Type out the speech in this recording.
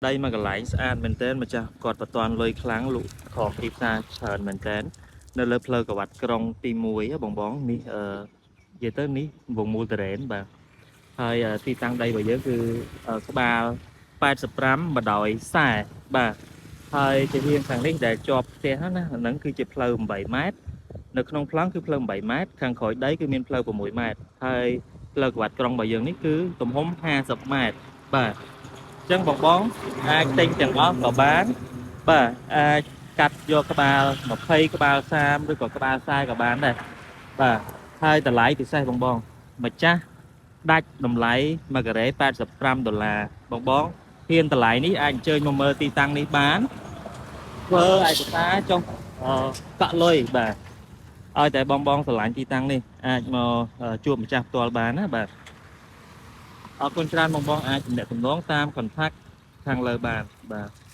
ដីមួយកន្លែងស្អាតមែនទែនម្ចាស់គាត់បន្ទាន់លុយខ្លាំងលក់ខំទីផ្សារច្រើនមែនទែននៅលើផ្លូវក្រវ៉ាត់ក្រុងទី1ហ៎បងបងនេះអឺនិយាយទៅនេះវងមូលតរ៉េនបាទហើយទីតាំងដីរបស់យើងគឺក្បាល85បដោយ40បាទហើយជាហៀងខាងនេះដែលជាប់ផ្ទះហ្នឹងណាអាហ្នឹងគឺជាផ្លូវ8ម៉ែត្រនៅក្នុងប្លង់គឺផ្លូវ8ម៉ែត្រខាងក្រោយដីគឺមានផ្លូវ6ម៉ែត្រហើយផ្លូវក្រវ៉ាត់ក្រុងរបស់យើងនេះគឺទំហំ50ម៉ែត្របាទ អញ្ចឹងបងបងអាចទិញទាំងអស់ក៏បានបាទអាចកាត់យកក្បាល20ក្បាល30ឬក៏ក្បាល40ក៏បានដែរបាទហើយតម្លៃពិសេសបងបងម្ចាស់ដាច់តម្លៃ1ការ៉េ85ដុល្លារបងបងហ៊ានតម្លៃនេះអាចអញ្ជើញមកមើលទីតាំងនេះបានធ្វើឯកសារចុះអឺកក់លុយបាទឲ្យតែបងបងស្រឡាញ់ទីតាំងនេះអាចមកជួបម្ចាស់ផ្ទាល់បានណាបាទអរគុណច្រើនបងបងអាចទំនាក់ទំនងតាម contact ខាងលើបានបាទ។